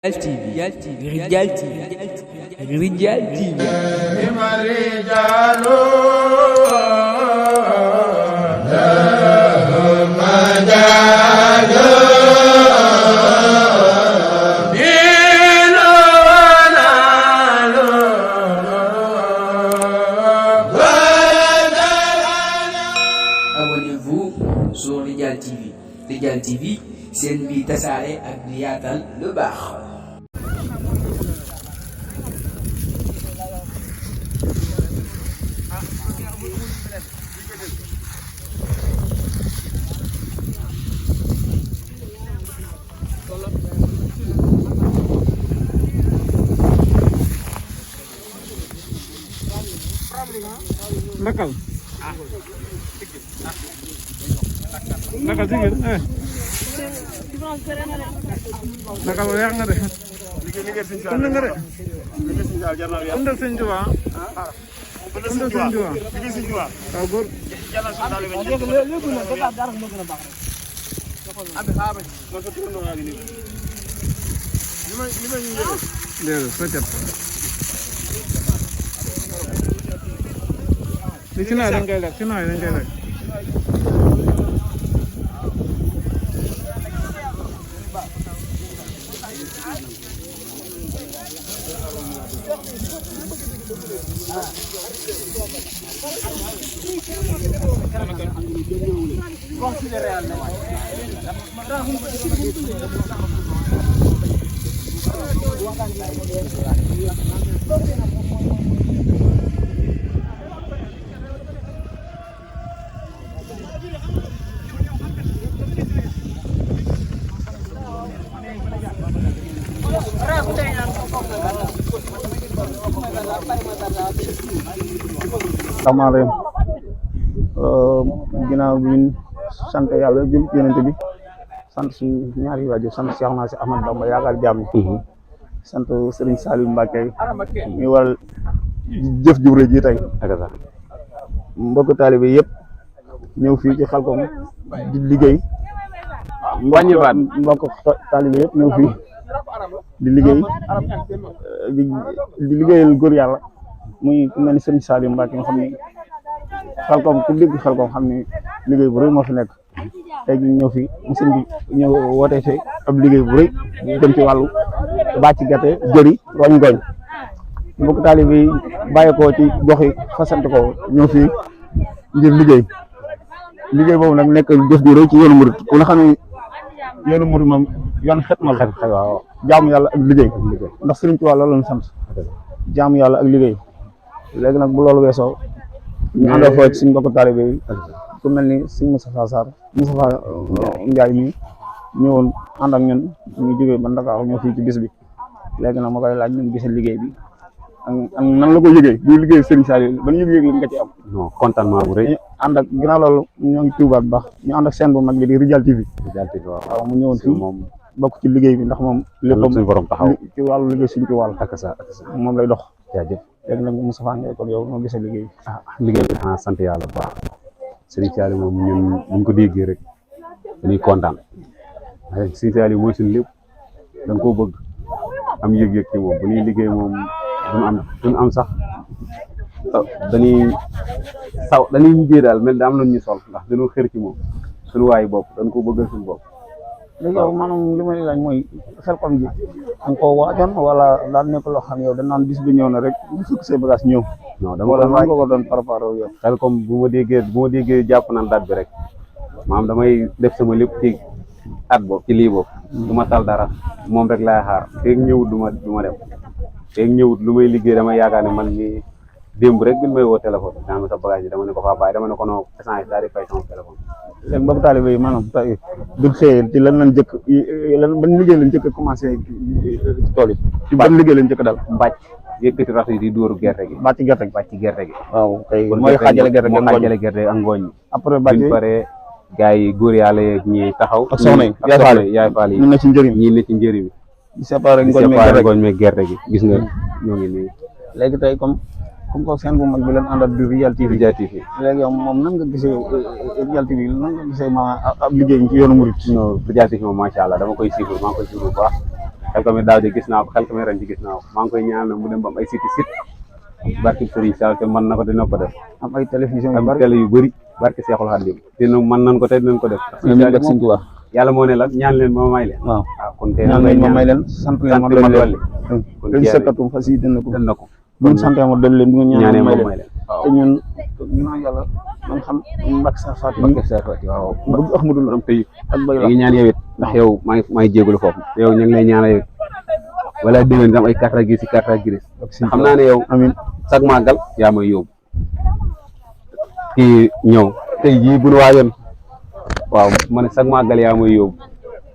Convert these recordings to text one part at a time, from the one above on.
Rijal TV. Abonnez-vous sur Rijal TV. Rijal TV, seen bi tasaare ak di yaatal lu baax. Nakal nakal sigil nakal yaa nga de am na nga de andal sëñ Tuubaa andal sëñ Tuubaa waaw góor déedéet soccat li ci naay dañ koy lekk ci naay dañ koy lekk salaamaaleykum ginnaaw bi ñu sant yàlla jul ci yonent bi sant si ñaari waajur sant Cheikh naa si Ahmad Bamba yaakaar jàmm sant Serigne Saliou Mbacké ñu waral jëf ju rëy ji tey mbokk taalibe yëpp ñëw fii ci Xelcom di liggéey mbokk taalibe yëpp ñëw fii di liggéey di liggéeyal góor yàlla muy ku mel ni Serigne Saliou Mbacké nga xam ni Xelcom ku dégg Xelcom xam ni liggéey bu rëy moo fi nekk tey jii ñëw fi machine bi ñëw woote fi ab liggéey bu rëy dem ci wàllu bàcc gerte jëri roñ ngooñ mbokk taalibe yi bàyyi ko ci gox yi fasant ko ñëw fii ngir liggéey boobu nag nekk jëf ju rëy ci yoonu murit ku nga xam ne yoonu murit moom yoon xet ma la waaw jaamu yàlla ak liggéey ndax Serigne Touba loolu lañu sant jaamu yàlla ak liggéey léegi nag bu loolu weesoo ñu àndal foo ci suñ mbokk taalibe yi ku mel ni suñ Moustapha Ndiaye mi ñëwoon ànd ak ñun ñu jógee ba Ndakaaru ñëw fii ci bis bi léegi nag ma koy laaj ñun gisee liggéey bi ak nan la ko yëgee bu liggéey Serigne Saliou ban yëg-yëg nga ci am. non contentement bu rëy. ànd ak ginnaaw loolu ñoo ngi tuubaat bu baax ñu ànd ak seen bu mag bi di Rijal TV. waaw mu ñëwoon fii moom bokk ci liggéey bi ndax moom léppam suñu borom taxaw ci wàllu liggéey suñ ci wàll ak sa moom lay dox. jaajëf léegi nag Moustapha Ndiaye kon yow noo gisee liggéey bi. liggéey bi xanaa sant yàlla bu baax Serigne Saliou moom ñun buñ ko déggee rek dañuy kontaan Serigne Saliou mooy suñu lépp dañ koo bëgg am yëg-yëg ci moom bu ñuy liggéey moom duñu am sax dañuy mujjee daal mel da am nañ ñu sol ndax dañoo xër ci moom suñu waayi bopp dañ ko bëggal suñu bopp. léegi yow maanaam li may laaj mooy Xelcom ji da nga koo waajoon wala daal nekk loo xam yow dañ naan bis bi ñëw na rek bu fekk say bagage ñëw. non dama ko waaj ko doon préparé yow. Xelcom bu ma déggee jàpp naan date bi rek maanaam damay def sama lépp ci at boobu ci lii boobu. du ma tal dara moom rek laay xaar feeg ñëwut du ma dem feeg ñëwut lu may liggéey dama yaakaar ne man ni démb rek bi may woo téléphone daan ma sa bagage yi dama ne ko faa bàyyi dama ne ko non essence daal di fay sama téléphone. léegi mbokk taalibe yi maanaam tey du xëyee ci lan lañ jëkk ban liggéey lañ jëkk commencé ci tool yi. ci ban liggéey lañ jëkk daal. mbàcc yëkkati rax yi di dóoru gerte gi. bàcc gerte gi. waaw kay mooy xaajale gerte ak ngooñ mi. après bàcc bi pare gars yi góor yàlla yeeg ñi taxaw. ak soxna yi yaay faal yi ñu ne ci njëriñ ñii ne ci njëriñ bi. di séparé ngooñ meeg gerte gi gis nga ñoo ngi nii. léegi tey comme que seen bu mag bi leen àndal di Rijal TV. léegi yow moom nan nga gisee Rijal TV nan nga gisee ma ab liggéey ci yoonu murit. non Rijal TV moom macha allah dama koy suivre maa ngi koy suivre bu baax Xelkom daaw de gis naa ko Xelkom ren ci gis naa ko maa ngi koy ñaanal mu dem ba am ay site barke Serigne Sall te mën na ko dina ko def am ay télévision yu am bari télé yu bëri barke Seexul Xaadim dina mën nañ ko te dinañ ko def yàlla moo ne la ñaan leen ma may leen waaw kon tey ñaan leen ma may leen sant leen ma dolli leen kon dañ sëkkatum fas yi dina ko na ko buñ sante ma dolli leen bu nga ñaanee ma may leen waaw te ñun ginnaaw yàlla man xam mbak sa faat barke Seexul Xaadim waaw bëgg Ahmadul borom tey ak bay ngi ñaan yow it ndax yow maa ngi jégalu foofu yow ñu ngi lay ñaanal yow wala déwén nga am ay carte grise xam naa ne yow amiin chaque màggal yaa may yóbbu kii ñëw tey jii bu nu waajoon waaw ma ne chaque màggal yaa may yóbbu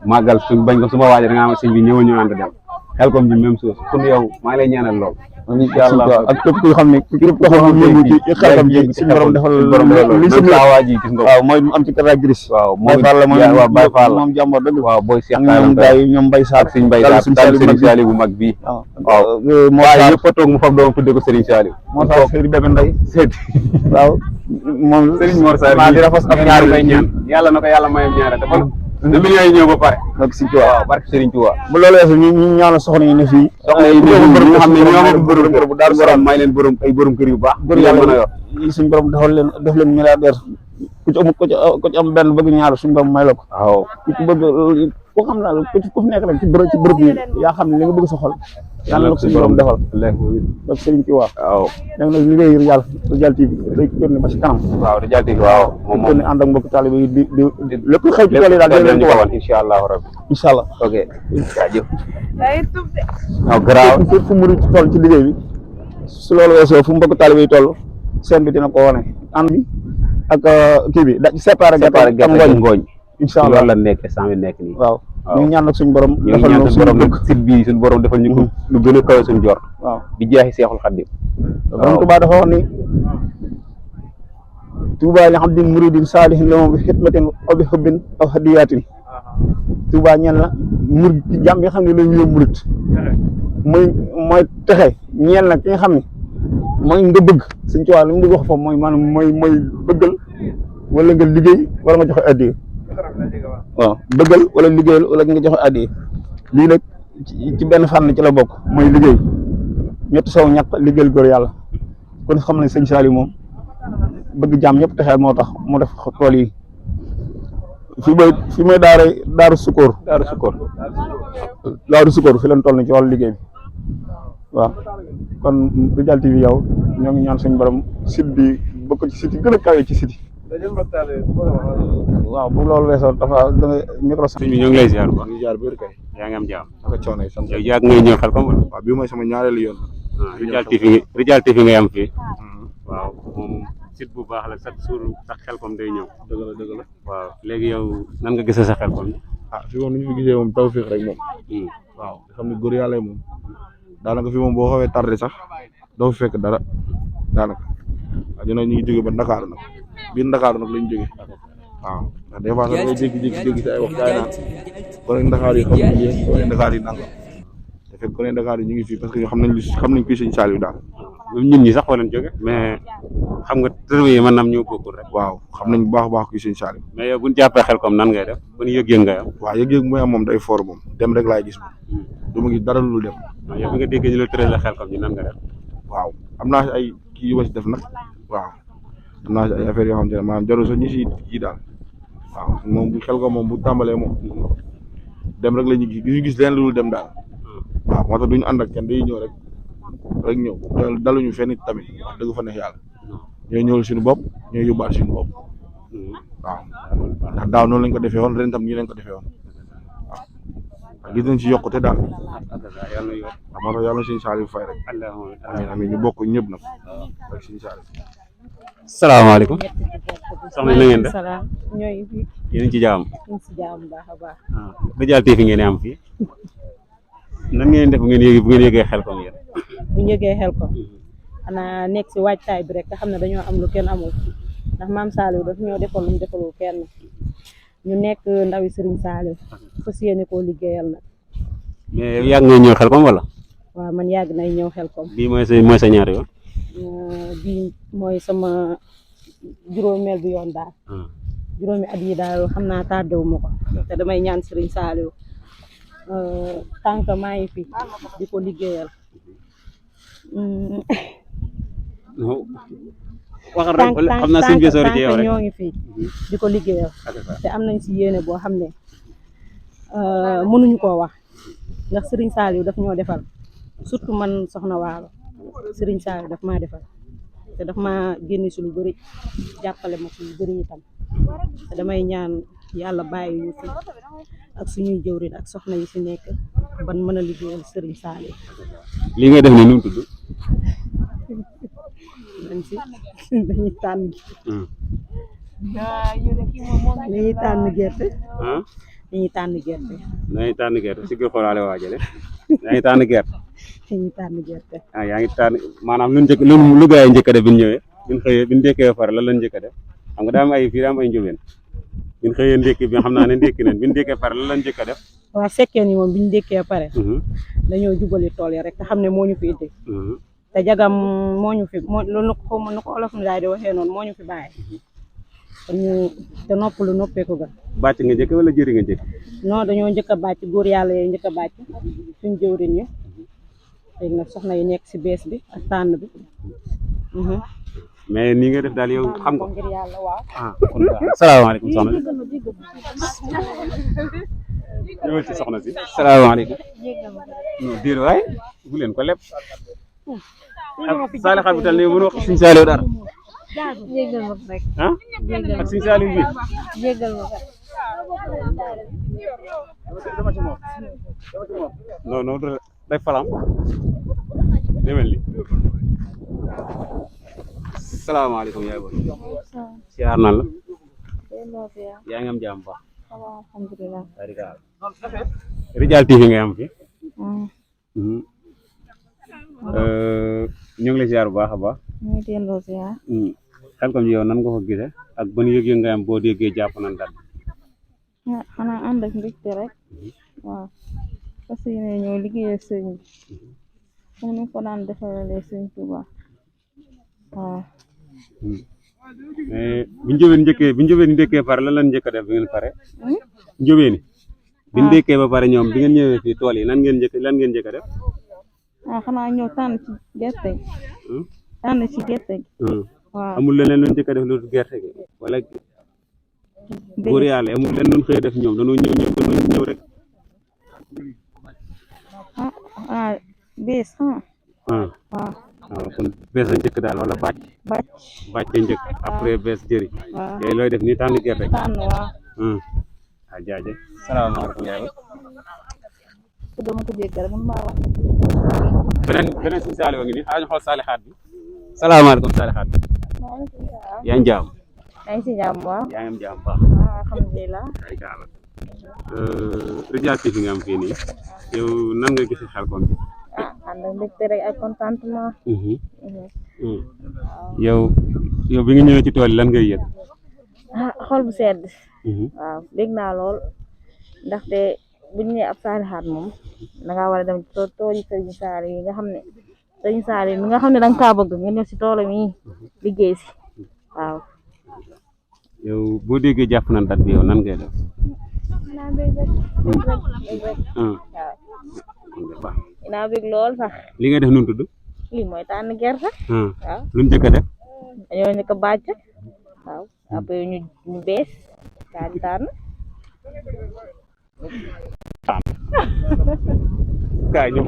màggal suñ bañ ko su ma waajee da ngaa am sëñ bi ñëwal ñu ànd dem Xelkom bi même chose kon yow maa ngi lay ñaanal lool. incha allah ak képp koo xam ne yëngu ci Xelkom ji suñu borom defal li si waa ji gis nga waaw mooy mu am ci carte grise waaw Baye Fall la Baye Fall moom jàmbar dëgg waaw booy Cheikh ñoom gars yi ñoom Baye Sarr Serigne Baye Sarr Serigne Saliou bu mag bii waaw moo tax yëpp a toog mu fab doom tudde ko Serigne Saliou moo tax Serigne Bébé Ndeye seet waaw moom Serigne Mor Sarr maa di rafas ak ñaari may ñaan yàlla na ko yàlla mayam ñaare te kon de millions yi ñëw ba pare ak si Touba waaw barke Serigne Touba bu loolu weesu ñu ñaanal soxna yi ne fii soxna yi nga xam ne ñoom borom kër bu daal borom may leen borom ay borom kër yu baax góor yàlla mën a yor suñu borom defal leen def leen milliardaire ku ci am benn bëgg ñaar suñu borom may la ko waaw ku ci bëgg ku xam naa ku fi nekk rek ci bërëb yi yaa xam ne li nga bëgg sa xol yàlla na ko suñu borom defal ak Serigne Touba waaw léegi nag liggéey Rijaal TV day continué ba ci kanam waaw Rijaal TV waaw moom continué ànd ak mbokk taalibe yi di lépp xëy ci tool yi daal leen ko wan incha allahu rabbi incha allah ok jaajëf waaw garaaw fu mu ci toll ci liggéey bi su loolu weesoo fu mbokk taalibe yi toll seen bi dina ko wane ànd bi ak kii bi da séparé gerte ngooñ incha allah loolu la nekk instant bi nekk nii waaw ñu ngi ñaan nag suñu borom ñu ngi ñaan suñu borom nag site bi suñu borom defal ñu ko lu gën a kawe suñu jor waaw di jeexi Seexul Xaadim borom Tuubaa dafa wax ni Tuubaa li abdin muridin saalihin lahu bi xidmatin aw bi xubbin aw hadiyatin Tuubaa ñeel na murid ci jàmm yi nga xam ne lañu yób murid mooy texe ñeel na ki nga xam ne mooy nga bëgg suñ Tuubaa li mu bëgg wax foofu mooy maanaam mooy bëggal wala nga liggéey wala nga joxe addiya waaw bëggal wala liggéeyal wala nga joxe addiya lii nag ci benn fànn ci la bokk mooy liggéey ñetti soow ñàkk liggéeyal góor yàlla kon xam ne sëñ Saliou moom bëgg jàmm ñëpp texeel moo tax mu def tool yi fi may daaru sukóor fi leen toll ni ci wàllu liggéey bi waaw kon Rijaal TV yow ñoo ngi ñaan suñu borom site bi bokk ci site yi gën a kawe ci site yi waaw bu loolu weesoo dafa da nga micro sëñ bi ñoo ngi lay ziar bu baax ñu jaar biir kay yaa ngi am jàmm naka coono yi sant yow yàgg ngay ñëw Xelkom wala waaw bii mooy sama ñaareelu yoon Rijaal TV ngay am fii waaw moom site bu baax la chaque jour sax Xelkom day ñëw dëgg la waaw léegi yow nan nga gisee sa Xelkom fi moom ni ñu fi gisee moom tawfiix rek moom waaw xam ne góor yàlla moom daanaka fi moom boo xawee tardé sax doo fi fekk dara daanaka waaw ñu ngi jóge ba Ndakaaru nag biir Ndakaaru nag lañ jóge waaw ndax des fois sax ngay jékki-jékki si ay wax gaay naan gone Ndakaar yi xamuñu yéen gone Ndakaar yi nangam te fekk gone Ndakaar yi ñu ngi fii parce que xam nañ kuy sëñ Saliou daal ñun ñi sax fa lañ jóge mais xam nga tërëw yi mën naam ñoo bokkul rek waaw xam nañ bu baax a baax kuy sëñ Saliou mais yow buñ jàppee Xelkom nan ngay def buñ yëg-yëg ngay am waaw yëg-yëg mooy am moom day foor moom dem rek laay gis moom du ma gis dara lu dem yow bi nga déggee ñu la tëral la Xelkom ñi nan nga def waaw am naa si ay kii yu ma si def nag waaw am naa si ay affaires yoo xamante ne maanaam jarul sax ñi si kii daal waaw moom bu Xelkom moom bu tàmbalee moom dem rek la ñu gis leen lu dem daal waaw moo tax duñu ànd ak kenn day ñëw rek ñëw daluñu fenn tamit wax dëgg fa neex yàlla ñooy ñëwal suñu bopp ñooy yóbbaal suñu bopp waaw ndax daaw noonu lañ ko defee woon ren tam nii lañ ko defee woon waaw gis nañ ci yokkute daal waaw moo tax yàlla suñu Saliou fay rek amiin amiin ñu bokk ñëpp nag rek suñu Saliou. salaamaaleykum soxna na ngeen def salaam ñooy fi yéen ci jaam ñu ci jaam baax a baax Rijaal TV ngeen am fii nan ngeen def bu ngeen yëgee Xelkom yéen bu ñu yëgee Xelkom xanaa nekk si waajtaay bi rek nga xam ne dañoo am lu kenn amul ndax maam Saliou daf ñoo defal lu mu defalul kenn ñu nekk ndawi Serigne Saliou fas yéene koo liggéeyal nag mais yàgg ngay ñëw Xelkom wala waaw man yàgg nay ñëw Xelkom bii mooy sa ñaari yoon bii mooy sama juróomeel bi yoon daal juróomi at yi daal xam naa tardé wu ma ko te damay ñaan Serigne Saliou tànk maa ngi fi di ko liggéeyal. waxal rek xam naa suñu besoor ci yow rek ñoo ngi fi di ko liggéeyal te am nañ si yéene boo xam ne mënuñu koo wax ndax Serigne Saliou daf ñoo defal surtout man soxna Waalo Serigne Saliou daf maa defal te daf maa génne si lu bëri jàppale ma si lu bëri itam te damay ñaan yàlla bàyyi ñu fi ak suñuy jëwriñ ak soxna yi si nekk ban mën a liggéeyal Serigne Saliou. li ngay def ne nu mu tudd. dañuy tànn dañuy tànn gerte. dañuy tànn gerte. dañuy tànn gerte si biir xoolaale waa jële dañuy tànn gerte. dañuy tànn gerte. ah yaa ngi tànn maanaam lu gaa yi njëkk a def bi ñu ñëwee bi ñu xëyee bi ñu ndékkee ba pare lan lañ njëkk a def xam nga daa am ay fii daa am ay njóobeen bi ñu xëyee ndékki bi xam naa ne ndékki nañ bi ñu ndékkee pare lan lañ njëkk a def. waaw fekkee ni moom bi ñu ndékkee pare. dañoo jubali tool yi rek te xam ne moo ñu fi indi. te jagam moo ñu fi loolu ko nu ko olof Njaay di waxee noonu moo ñu fi bàyyi kon ñu te noppalu noppeeku ga. bàcc nga njëkk wala jëri nga njëkk. non dañoo njëkk a bàcc góor yàlla yee njëkk a bàcc suñ jëwriñ yi léegi nag soxna yi nekk si bees bi ak tànn bi. mais nii nga def daal yow xam nga. ngir yàlla waaw. kon salaamaaleykum soxna si. ñëwal ci soxna si. salaamaaleykum. non diir waay bu leen ko lépp. ak Saliou xar bi tal ne mënu wax Serigne Saliou dara. jéggal ma rek. ah ak Serigne Saliou bi. jéggal ma rek. non non day falam demel ni. salaamaaleykum yaay boy. siyaar nan la. yaa ngi am jàmm baax. alhamdulilah. Rijal TV ngay am fi. ñu ngi lay ziar bu baax a baax. ñu ngi delloo ziar. Xelcom yow nan nga ko gisee ak ban yëg-yëg nga am boo déggee jàpp nañ dal. xanaa ànd ak mbégte rek. waaw parce que yéen ñëw liggéeyal sëñ bi comme ni ko daan defalee sëñ Tuubaa waaw. mais bi njëween njëkkee pare lan njëkk a def bi ngeen pare. njëween bi ndékkee ba pare ñoom bi ngeen ñëwee fii tool yi lan ngeen njëkk a def. xanaa ñëw tànn ci gerte gi. tànn ci gerte gi. waaw amul leneen lu njëkk a def lu gerte gi wala. góor yàlla amul leneen lu xëy def ñoom dañoo ñëw rek. bees waaw. waaw kon bees a njëkk daal wala bàcc. bàcc njëkk après bees jëri. waaw yooyu looy def nii tànn gerte gi. tànn waaw. jaajëf salaamaaleykum yaay. dama ko jéggal rek man maa wax. beneen si Saliou ngi nii xaaral ñu xool Salixaat bi. salaamaaleykum Salixaat bi. yaa ngi jàmm. yaa ngi si jàmm waaw. yaa ngi am jàmm baax. alhamdulilah. Rijal TV nga am fii nii yow nan nga gis Xelcom bi. ànd ak mbégte rek ak contentement. yow bi nga ñëwee ci tool yi lan ngay yëg. xol bu sedd. waaw dégg naa lool ndaxte bu ñu nee ab Salixaat moom da ngaa war a dem ci tool yi Serigne Saliou yi nga xam ne Serigne Saliou mi nga xam ne da nga kaa bëgg nga ñëw si toolam yi liggéey si waaw. yow boo déggee jàpp nañ dat bi yow nan ngay def. dinaa bëgg rek. waaw. dinaa bëgg lool sax. li ngay def nu mu tudd. lii mooy tànn gerte. waaw lu njëkk a def. dañoo njëkk a bàcc. waaw après ñu bees daal di tànn. kaay ñu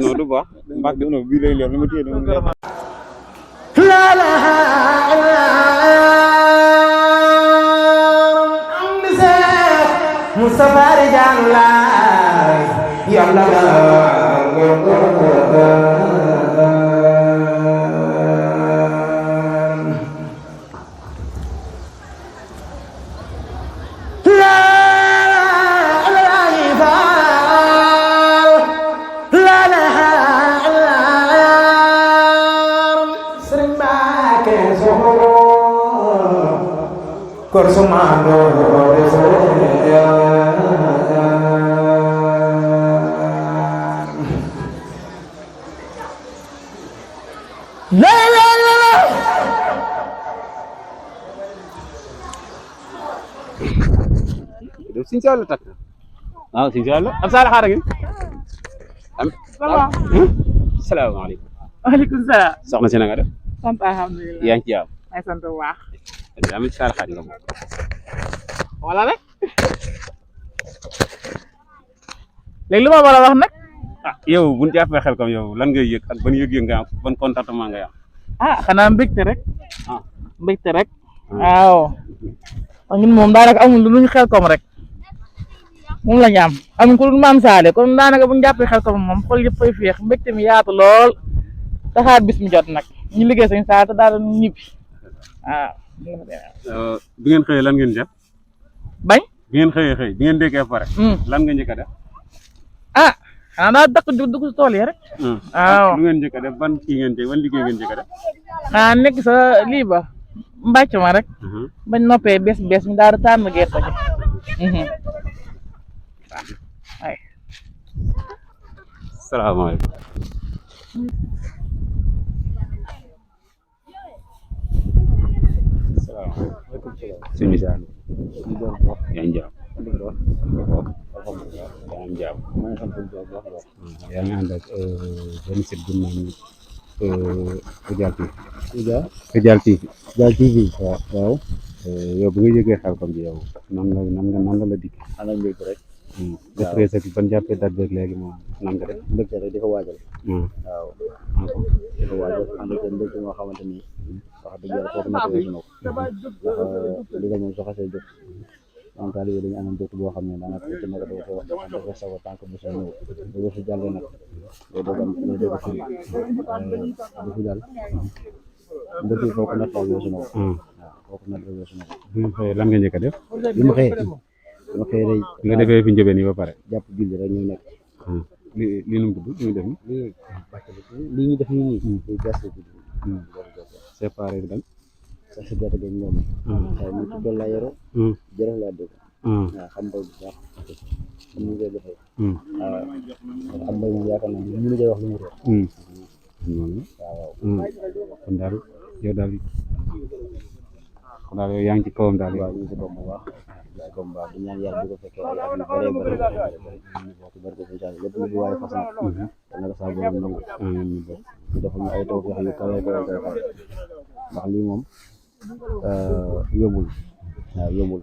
non du baax mbàkk non bii lay leer li ma téye dama leer. Mustafa Rijalullah yàlla Korsumando la Sëñ Saliou takk waaw Sëñ Saliou ab Saliou xaaral ngeen am salaamaaleykum waaleykum salaam. soxna si na nga def sant alhamdulilah. yaa ngi ci jàmm ay sant bu baax. am ci Saliou xaar nga moom wala rek. léegi lu ma war a wax nag. ah yow bu ñu jàppee xel comme yow lan ngay yëg ak ban yëg-yëg nga am ban contentement nga am xanaa mbégte rek. ah mbégte rek. waaw. ñun moom daanaka amul lu ñu xel kom rek. moom la ñu am amuñ ko dul maam Saale kon daanaka bu ñu jàppee xel kom moom xol yëpp fay féex mbégte mi yaatu lool taxaar bis mi jot nag ñu liggéey Sëñ Saaliw te daal di ñibbi waaw. bi ngeen xëyee lan ngeen def bañ. bi ngeen xëyee bi ngeen déggee pare lan nga njëkk a def xanaa daa dëkk dugg si tool yi rek. waaw lu ngeen njëkk a def ban kii ngeen jëkk ban liggéey ngeen njëkk a def xanaa nekk sa lii ba mbàcc ma rek. bañ noppee bees ñu daal di tànn gerte gi. ay. salaamaaleykum sëñ bi Saliou yaa ngi jàmm yaa ngi ànd ak benn site bu naan Ridial TV Ridial TV waaw yow bi nga jógee Xelcom bi yow nan la la dikk ana mbégte rek depresse ak ban jàppee date beeg léegi moom nan nga def mbégte rek di ko waajal waaw di ko waajal ànd ak mbégte moo xamante ni wax dëgg yàlla foofu nekk weesu na ko ndax liggéey moom soo xasee jot en tout cas dañu amoon mbégte boo xam ne daanaka ci nekk dafa saw a tànk bu sa ñëw bu fi jàllee nag day doog am day doog a fi bu fi jàll mbégte yi foofu nekk weesu na ko waaw foofu nekk weesu na ko bi nga xëyee lan nga njëkk a def bi ma xëyee day bi nga defee fi njëbeen yi ba pare jàpp julli rek ñu nekk li nu mu tudd ñu def ni lii ñu def nii day gas ko séparé bi dem sa si gerte gi ñoom waaye ñu ci dool laa yoro jërëf laa dégg waaw xam mbay bu baax comme ni ñu koy defee waaw xam mbay moom yaakaar naa ñu koy wax lu mu réer noonu waaw kon daal yow daal yaa ngi ci kawam daal waaw ñu ngi ci doom bu baax waaye comme baax di ñaan yàlla di ko fekkee ay at yu bëree bëri barke Sëñ Saaliw lépp lu fi waaye fas nag dana ko saa borom nangu ñu defal ñu ay tawfeex yu kawe ndax lii moom yombul waaw yombul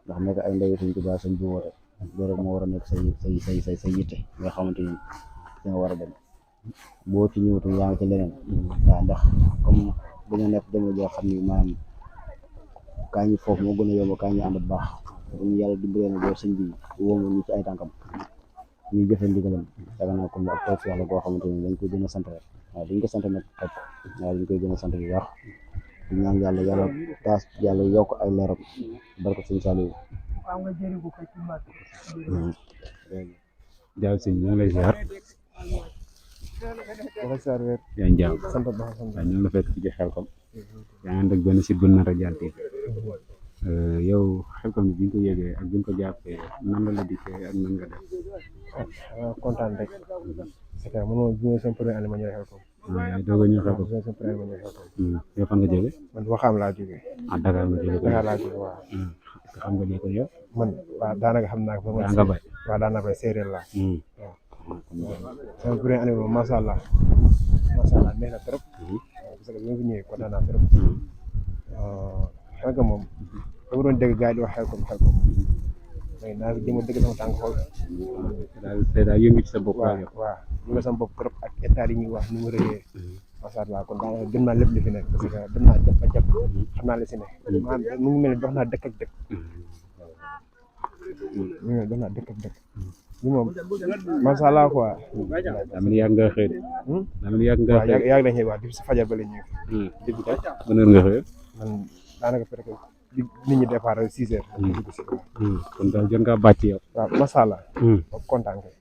ndax nekk ay ndaw Sëñ Tuubaa sëñ bi woote loolu rek moo war a nekk say yitte nga xamante ni fi nga war a dem boo ci ñëwatul yaa ngi ci leneen waaw ndax comme dañoo nekk jamono joo xam ni maanaam kaa ñi foofu moo gën a yomb kaa ñi ànd bu baax bu ñu yàlla dimbalee na boo sëñ bi wóomu ñu ci ay tànkam ñuy jëfee ndigalam yaakaar naa kon ak tawfeex la boo xamante ni dañ koy gën a sant rek waaw dañ ko sant nag rek waaw dañ koy gën a sant bu baax di ñaan yàlla taas yàlla yokk ay leeram barke Sëñ Saaliw jaaw sëñ ñu ngi lay ziar yaa ngi jàmm waaw ñu ngi la fekk ci Xelcom yaa ngi ànd ak benn site bu naan Ridial TV yow Xelcom bi nga ko yëgee ak bi nga ko jàppee nan la dikkee ak nan nga def kontaan rek c'est que man moom bi mooy sama première année ma ñëw Xelcom doog a ñëw Xelcom sama première année ma ñëw Xelcom yow fan nga jógee man Waxaam laa jógee Dakar nga jógee Dakar laa jógee waaw xam nga lii ko yow man waaw daanaka xam naa ko daa nga bay waaw daan naa bay séeréer laa waaw sama première année moom macha allah neex na trop parce que bi ma fi ñëwee kontaan naa trop Xelcom moom dama doon dégg gars yi di wax Xelcom mais naa fi jëm a dëgg sama tànk xool te daal yëngu ci sa bopp waaw ñu nga sama bopp trop ak hectares yi ñuy wax ni mu rëyee macha allah kon daanaka gën naa lépp li fi nekk parce que dem naa jàpp xam naa li si ne maanaam mu ngi mel ni dox naa dëkk ak dëkk dox naa dëkk ak dëkk li moom macha allah quoi daa mel ni yàgg nga xëy daa mel ni yàgg nga xëy yàgg nañu wax depuis si fajar ba la ñuy depuis tey ban heure nga xëy man daanaka peut-être nit ñi départ 6 heures dugg si kon daal jot ngaa bàcc yow waaw macha allah kontaan kay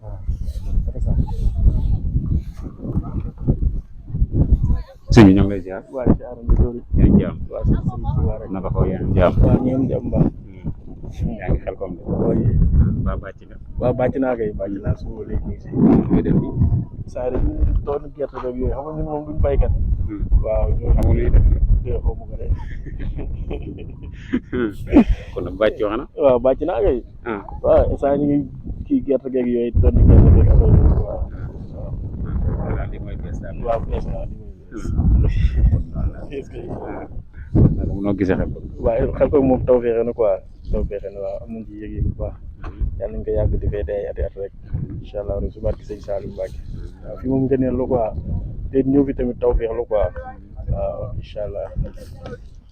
waaw sëñ bi ñoo ngi lay ziar waaye ci aram bi doori yaa ngi jàmm waaw sëñ Tuubaa rek naka ko yaa ngi jàmm waaw ñoom jàmm baax yaa ngi Xelcom de ba bàcc nga waaw bàcc naa kay bàcc naa suba léegi ñu ngi si nga def nii saa yi toolu gerte beeg yooyu xam nga ñun moom duñ baykat waaw xamul luy def xaw ma ko de. kon nag bàcc wax na. waaw bàcc naa kay. ah waaw instant ñu ngi kii gerte geeg yooyu doon di gerte geeg affaire yi waaw. voilà li mooy bees daal. waaw bees naa li mooy bees. est-ce que. noo gisee xel ko. waaye xel ko moom taw feexe na quoi taw feexe na waaw am nañ ci yëg-yëg bu baax yàlla nañ ko yàgg di fee day ati at rek incha allah rek su barke sëñ Saliou Mbacke waaw fii moom ngëneel la quoi te ñëw fi tamit taw feex la quoi waaw incha allah.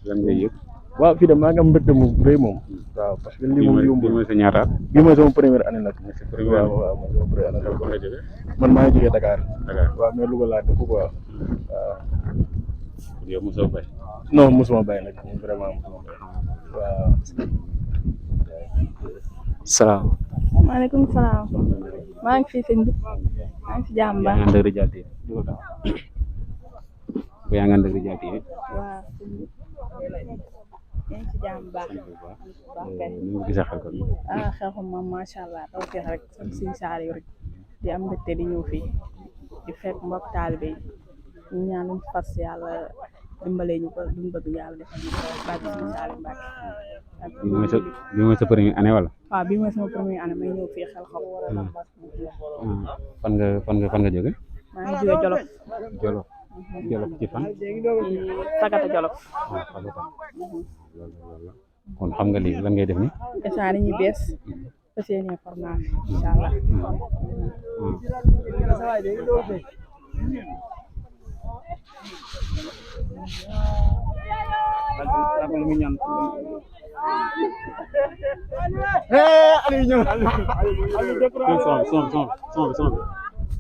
lan ngay yëg. waaw fii de maa ngi am mbégte mu rëy moom waaw parce que lii moom yombul bii mooy sa ñaataat. bii mooy sama première année nag. première waaw waaw mooy sama première année fan nga jógee. man maa ngi jógee Dakar. Dakar waaw mais Louga laa dëkk quoi waaw. yow mosoo bay. non mosuma bay nag vraiment mosuma bay waaw. salaam. maaleykum salaam. maa ngi fi sëñ bi maa ngi si jàmm baax. yaa ngi ànd ak Rijal TV. yaa ngi ànd ak Rijal TV. waaw sëñ bi yaa ngi si jàmm baax. baax kay. ni nga gisee xel ko. ah xel ko moom macha allah taw feex rek sant sëñ Saliou rek di am mbégte di ñëw fii di fekk mbokk taalibe yi ñu ñaan luñ fas yàlla dimbalee ñu ko luñ bëgg yàlla defal ñu ko bàcc sëñ Saliou Mbacke. bi mooy sa première année wala. waaw bii mooy sama première année may ñëw fii xel xom. fan nga jóge. maa ngi jóge Jolof. Jolof ci fan. ci Sagata Jolof. kon xam nga lii lan ngay def ni. instant dañuy bees fas yéene formation incha allah.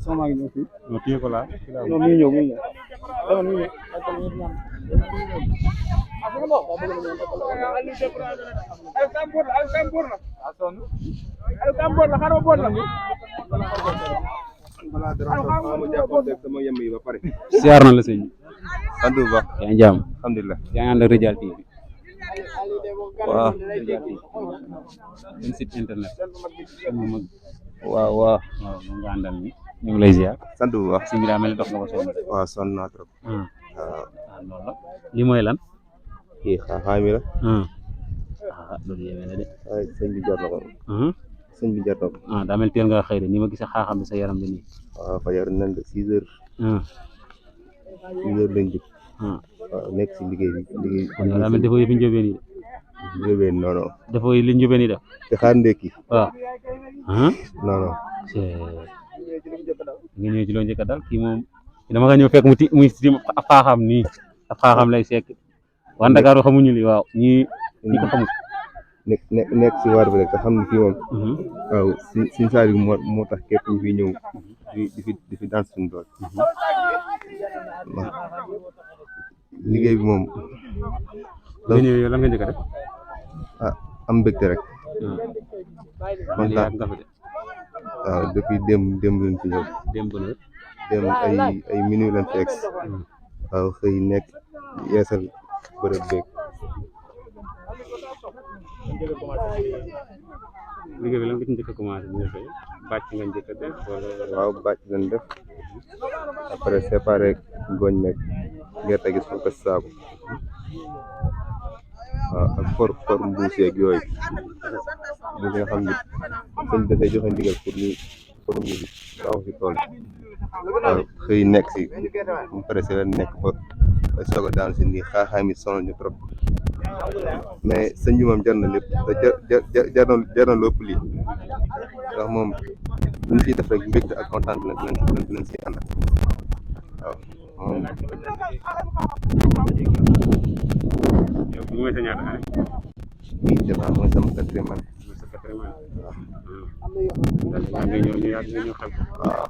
sama ngi ñëw fii. non téye ko laa. non mi ngi ñëw mi ngi ñëw. siyaar na la sëñ bi. sant bu baax. yaa ngi jàmm. alhamdulilah. yaa ngi ànd ak Rijal TV. waaw. seen site internet. waaw waaw. waaw moom nga àndal ni ñu ngi lay ziar. sant bu baax. sëñ bi daa mel ni dox nga ba sonn. waaw sonn naa trop. waaw waaw. loolu la. lii mooy lan. kii xaaxaay mi la. loolu yéeme na de. waaye sëñ bi jot na ko. sëñ bi jot na ko. daa mel teel nga xëy de ni ma gisee xaaxam bi sa yaram bi nii. waaw fajar nañ ko 6 heures. 6 heures lañ jóg. waaw nekk si liggéey bi liggéey. kon daa mel defoo yëfi njóobeen yi de. njóobeen non non. defoo li njóobeen yi def. te xaar ndekki. waaw. non non. nga ñëw ci loo njëkk a dal kii moom dama nga ñëw fekk muy si ab xaaxam nii ab xaaxam lay sekk waa Ndakaaru xamuñu li waaw ñi ko xamul. nekk si waar bi rek te xam ne fii moom. waaw Sëñ Saliou moo tax képp ñu fi ñëw di fi dans suñu doole. liggéey bi moom. nga ñëw yow lan nga njëkk a def. am mbégte rek. kontaan waaw depuis démb lañ fi ñëw. démb ay minuit lañ fi egg. waaw xëy nekk yeesal bërëb beeg. liggéey bi lan nga ci njëkk a commencé bi nga xëy bàcc nga njëkk a def wala. waaw bàcc lañ def après séparé gooñ meeg gerte gi suuf ko saaku. waaw ak for mbuus yeeg yooyu li nga xam ne sëñ bi dafay joxe ndigal pour ñu taxaw si tool waaw xëy nekk si mu pare si la nekk ba soog a daan si nii xaaxaay mi sonal ñu trop mais sëñ bi moom jar na lépp te jar na lépp lii ndax moom lu ñu ciy def rek mbégte ak kontaan lañ si ànd waaw moom. yow bi mooy sa ñaata année. bii dafa mooy sama 4e année. mooy sa 4e année. waaw. nga ñëw ñu yàgg nga ñëw xel ko. waaw.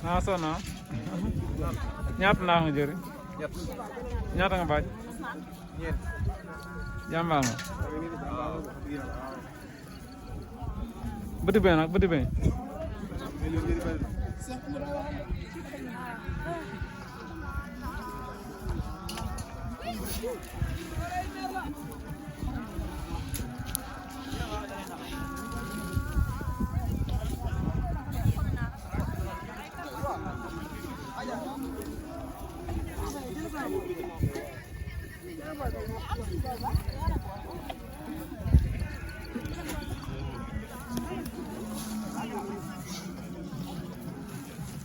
ah Sona ñaata laa nga jëri ñaata nga baaj jàmbaar nga bëti beñ nag bëti beñ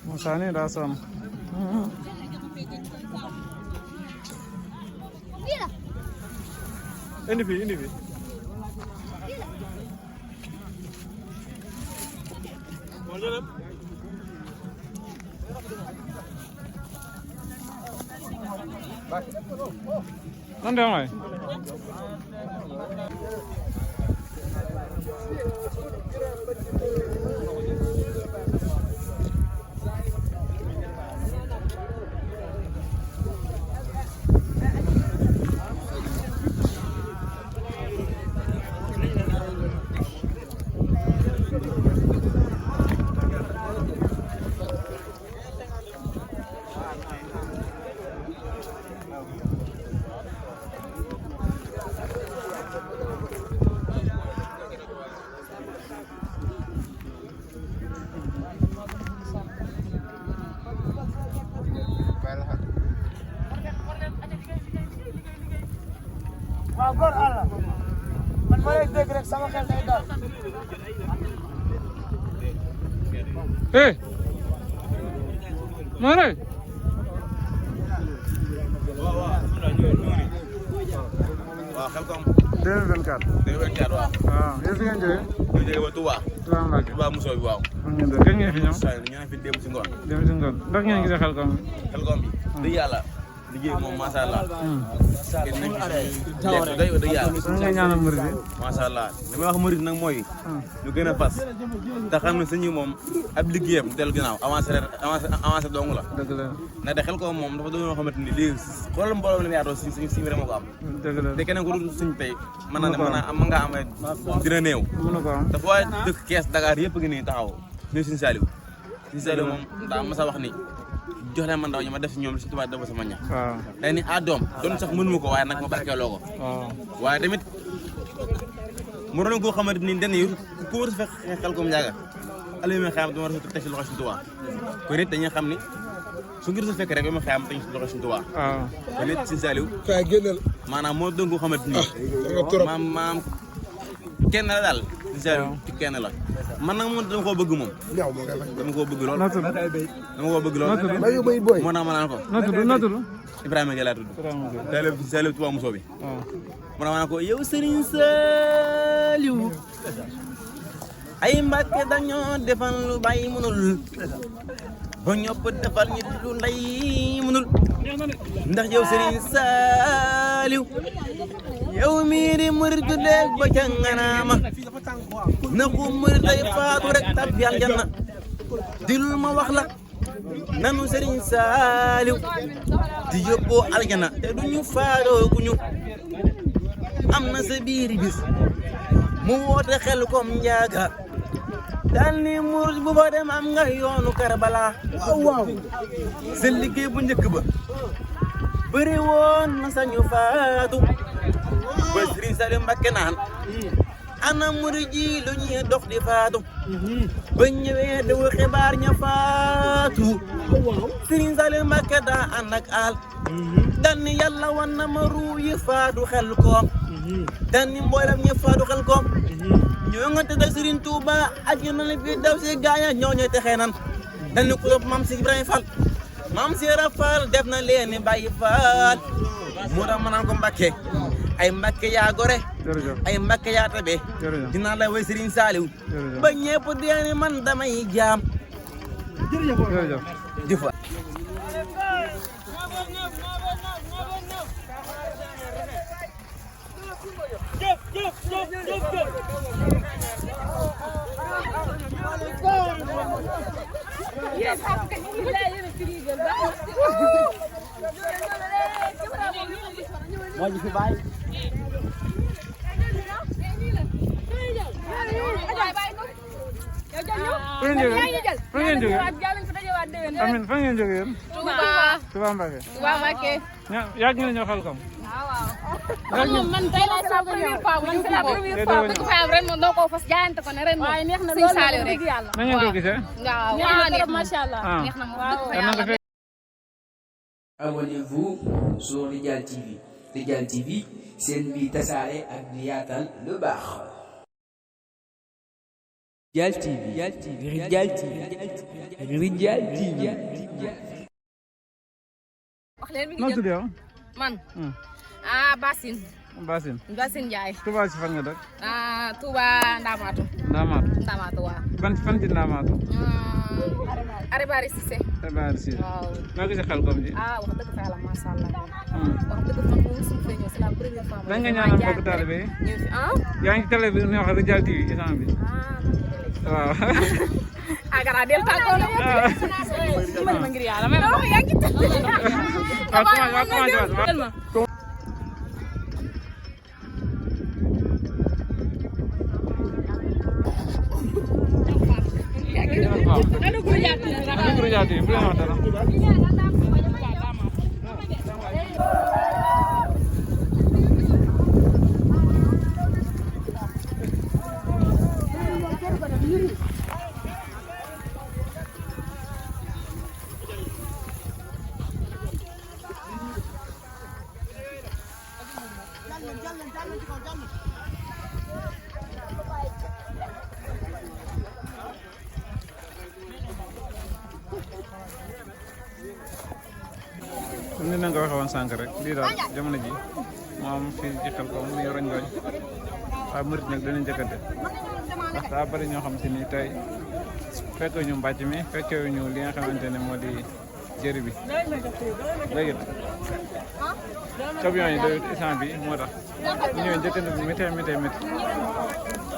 Musani rasam indi fi Nanti ang Hey, mana? waaw xel kom 2024 2024 waaw yéen fi ngeen jógee ñu jógee ba Touba Mbacke Touba Mousso bi waaw kañ ngeen fi ñëw ñu ngi fi dem si ngoon ndax ngeen gisee xel kom bi dëgg yàlla liggéey moom macha allah kenn nañ ci day dëgg yàlla nga ñaanal murid yi macha allah li may wax murid nag mooy ñu gën a fas te xam ne suñu moom ab liggéeyam dellu ginnaaw avancé dong la dëgg la ndax de xel ko moom dafa doon loo xamante ni léegi xoolal mbooloo mi la yaatoo si rek moo ko am dëgg la te keneen ko dul suñ tey mën nga am dina néew te foo dëkk Kees Dakar yëpp ngi nii taxaw ñu suñu Saliou moom daa mas a wax ni jox leen ma ndaw ñi ma def si ñoom li si tubaab def sama ñax day ni doom doon sax mënuma ko waaye nag ma barkeeloo ko waaye tamit mu doon koo xamante ni den yi ku war a fekk xel kom njaaga ali ma xam dama war a teg si loxo si tubaab kon it dañuy xam ni su ngir sa fekk rek ma xam teg si loxo si tubaab kon it si Saliou maanaam moo doon koo xamante ni maam kenn la daal si Saliou ci kenn la man nag moom dama koo bëgg moom dama koo bëgg lool moo tax ma naan ko noo tudd Ibrahima Gueye laa tudd Saliou Touba Mousso bi moo tax ma naan ko yow Serigne Saliou ay Mbàkke dañoo defal lu bàyyi mënul ba ñëpp defal ñu lu nday mënul ndax yow Serigne Saliou yow mii di murid léeg ba ca nganaama na ku murid day faatu rek tabbi aljanna dilul ma wax la nanu Serigne Saliou di yóbboo aljana te duñu faatoo ku ñu am na sa biiri bis mu woote xel kom njaaga dal ni murid bu fa dem am nga yoonu Karbala waaw seen liggéey bu njëkk ba bëri woon na sañu faatu ba Serigne Saliou Mbacké naan ana murid ji lu ñuy dox di faatu ba ñëwee di wax xibaar ña faatu Serigne Saliou Mbacké daa ànd ak aal dal ni yàlla wan na ma ruu yi faatu xel koom dal ni mboolem ñi faatu xel koom ñoo nga tëdd Serigne Touba ak na la fi daw si gaaña ñoo ñooy texee nan dal ni ku topp Maam si Ibrahima Fall Maam si Rafal def na leen ni Baye Fall moo tax ma naan ko Mbacké ay Mbacké yaa gore ay Mbacké yaa tabe dinaa la way Serigne Saliou ba ñepp deeni man damay jaam jërëjëf moo ñu fi bàyyi fa ngeen jógee amin fa ngeen jógee yéen Touba Mbacke yàgg ngeen ñëw Xelkom man tey laa soog a ñëw man c'est la première fois parce que ren moom doo ko fas jaayante ko ne ren moom neex na lool Saliou rek na ngeen ko gisee waaw neex na macha allah neex na moom Abonnez-vous sur Rijal TV. Rijal TV, seen bi tasaare ak di yaatal lu baax. Rijal TV, Rijal TV, Rijal TV. wax leen mi noo ngi tudd yow man Basine Ndiaye Touba ci fan nga dëkk Touba Ndamatou waaw fan ci Ndamatou Aribari Cissé waaw noo gisee Xelkom ji wax dëgg fa yàlla masha Allah wax dëgg fa moom suñu fee ñëw c'est la première fois da nga ñaanal mbokk taalibe yi yaa ngi télé bi ñu wax Rijal TV instant bi waaw agara del tàggoo la ma ngir yàlla may wax yaa ngi ni na nga waxee woon sànq rek lii daal jamono ji mu am fii ci Xelkom muy roñ gooñ waaye murit nag danañ jëkkante ndax daa bari ñoo xam si ni tey fekkee ñu mbàcc mi fekkee ñu li nga xamante ne moo di jëri bi léegi nag camion yi doyut instant bi moo tax ñu ñëwee njëkkante bi métti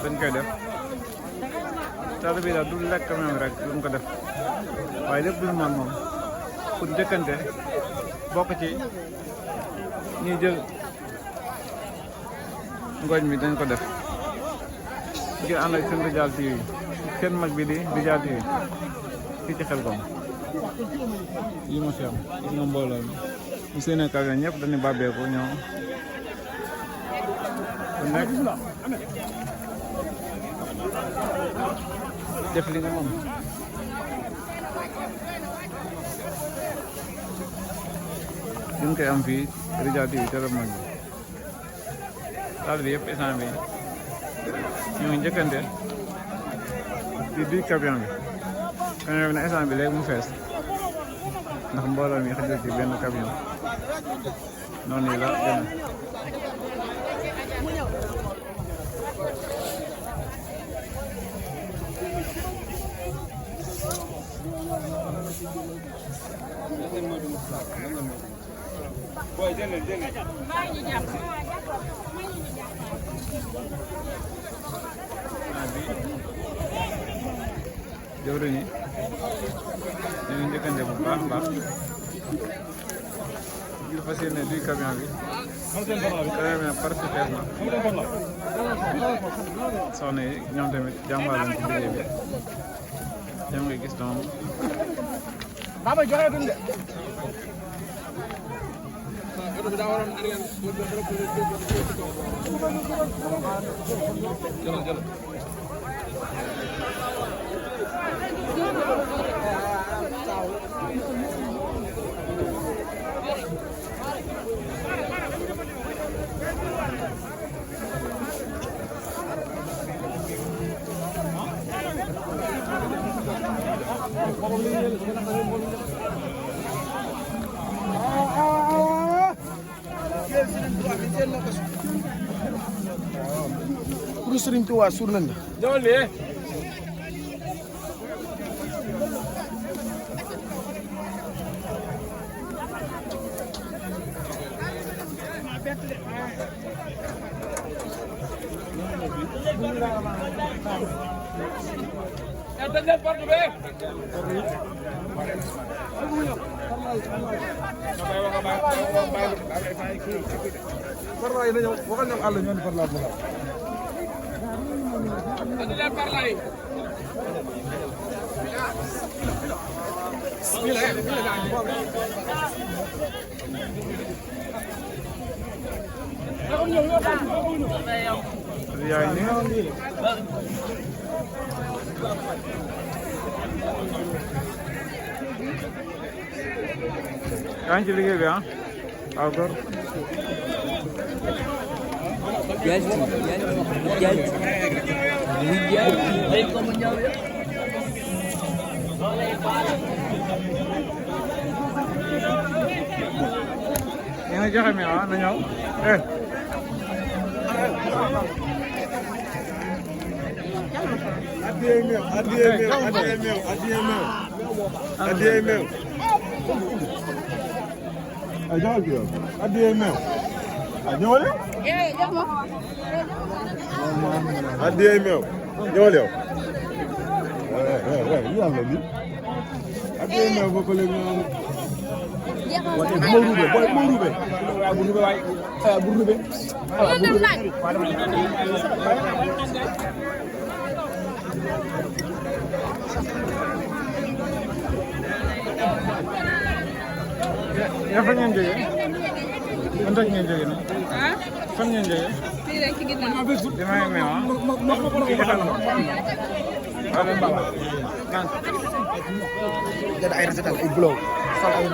dañ koy def taal bi daal du lekk camion bi rek luñ ko def waaye lépp lu man moom pour njëkkante bokk ci ñuy jël ngooñ mi dañ ko def ngir ànd ak seen Rijal TV seen mag bi di Rijal TV fii ci Xelkom lii ma fi am gis nga mbooloo mi mu seenee camion ñëpp dañuy bàbbeeku ñëw ku nekk def li nga moom ñu koy am fii Rijal TV te mag bi taal bi yëpp instant bi ñu ngi njëkkante di duy camion bi na instant bi léegi mu fees ndax mbooloo mi xajul ci benn camion noonu la demee jawriñ yi ñu ngi njëkkante bu baax a baax ngir fas yéene duy camion bi camion bi parce que fees na soxna yi ñoom tamit jàmbaar lañ ci liggéey bi ñoom nga gis noonu pour Sëriñ Tuubaa suur nañ la yaa ngi ci liggéey bi ah waaw góor yéen a joxe mi ah na ñëw addiye meew ñëwal yow addiye meew ba ko léegi wate bu ma ruube boy bu ma ruube bu ruube waay bu ruube ya fan ngeen jógee fan rek ngeen jógee nag fan ngeen jógee fii rek ci ginnaaw damay meew ah fii defal ma waaw dem baax naan jël ay résultats ay blow sol ay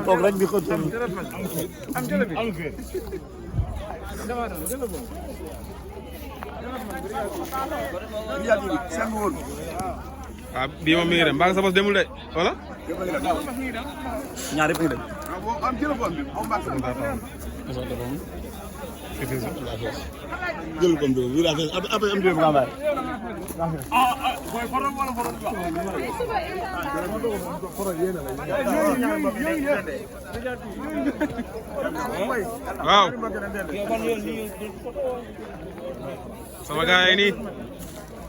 toog rek di xëcc waaw bii moom mi ngi dem mbaa sa bos demul de wala ñaar yëpp ngi dem jël ko do wi la après am dem gambar waaw sama gars yi nii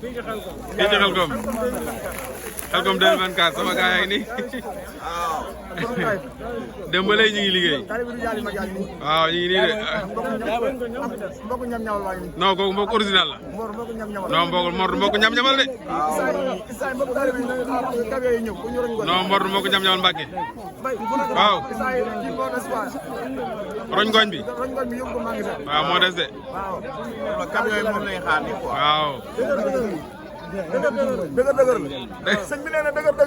fii ci Xelkom 2024 sama gars yi nii dem ba léegi ñu ngi liggéey waaw ñu ngi nii de non kooku mbokk original la non mbokk ñam-ñamal de non mbokk ñam-ñamal Mbàkke waaw roñ gooñ bi waaw moo des de waaw dëgër la sëñ bi nee na dëgër la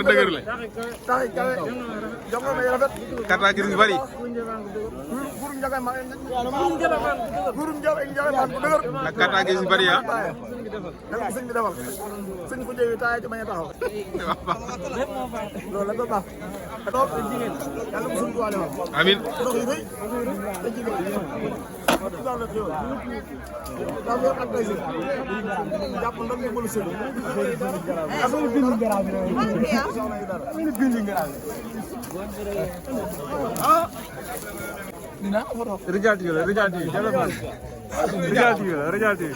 dëgër la taxi kawe jox na ya rafet carte grise yu bari guru njagay ma guru njagay ma bu dëgër ak carte grise yu bari ah dama sëñ bi defal sëñ ko jëwi taay ci bañ a taxaw loolu la ko baax toog jigéen yàlla ko suñu tuwaale wax amin ndox yi rëy te jigéen daal yor ak tay si jàpp ndox mi mënu sëñ amul bindi garab amul bindi garab ah dina photo Rijal TV la Rijal TV téléphone Rijal TV la Rijal TV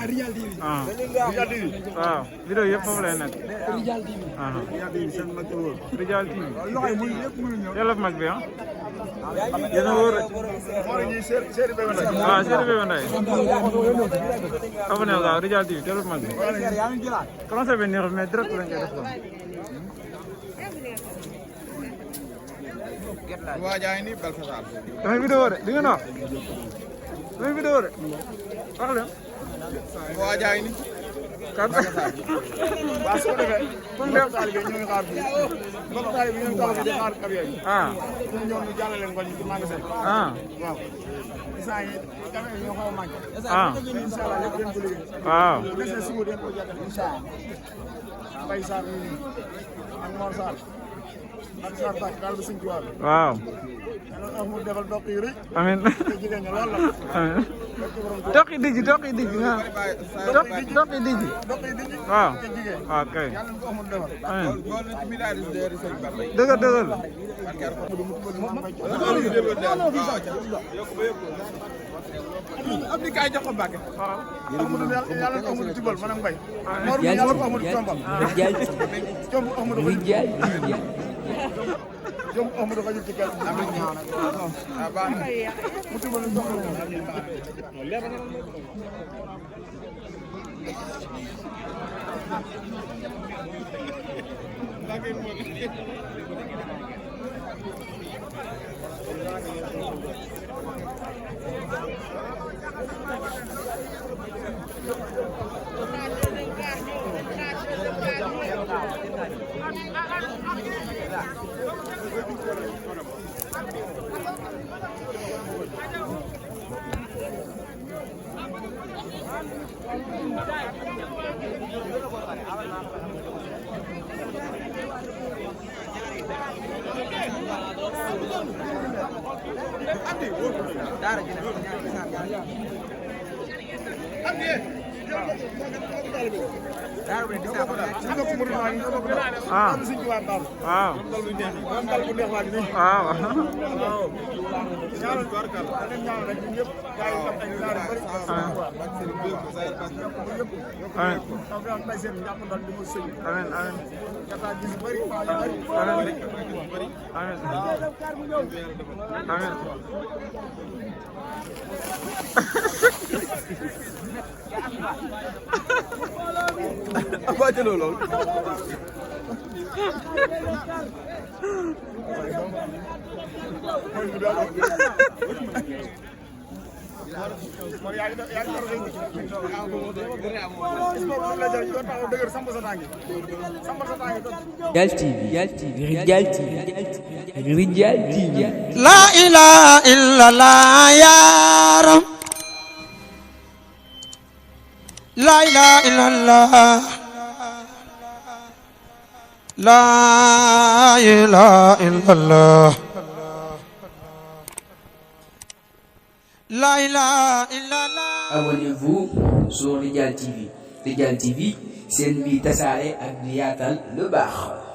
ah Rijal TV waaw vidéo yëpp foofu lay nekk Rijal TV Rijal TV yàlla mag bi ah yéen a wóor rek waaw Seydou Bébé Ndeye abonné waaw Rijal TV téléphone mag bi commencé bi neexul mais direct lañ koy def waa jaay ni Balthazar damay vidéo de di nga wax damay vidéo de wax leen waa jaay ni waaw su ko defee comme neex taalibe ñu ngi xaar fii mbokk taalibe ñu ngi taxaw di xaar carrière yi pour ñoom ñu jàllale leen ko ñu ci magasin waaw instant yi camion yi ñoo xaw a manqué incha allah lépp dañ ko liggéey waaw bu desee suba dañ ko jàllale incha allah Mbaye Sarr ñu nii ak Mor Sarr ak Sarr Bak daal ba sëñ ci wàll waaw yàlla mu defal doq yu rëy amiin te jigéen ñi loolu la amiin doq yi dijji nga doq yi dijji waaw waaw kay yàlla ko amul defal amiin dëgër am ni kay jox ko Mbàkke Amadou yàlla ko Amadou tibal manam Mbaye Mor yàlla ko Amadou tombal jom Amadou ko jom Amadou ko ci kër amin ñaaw nak ba mu tibal jox ko Rijal TV. La ilaha illallah ya Rab. La ilaha illallah. La ilaha illallah. La ilaha illallah. Abonnez-vous sur Rijal TV. Rijal TV, c'est une vie tassare ak di yaatal lu baax.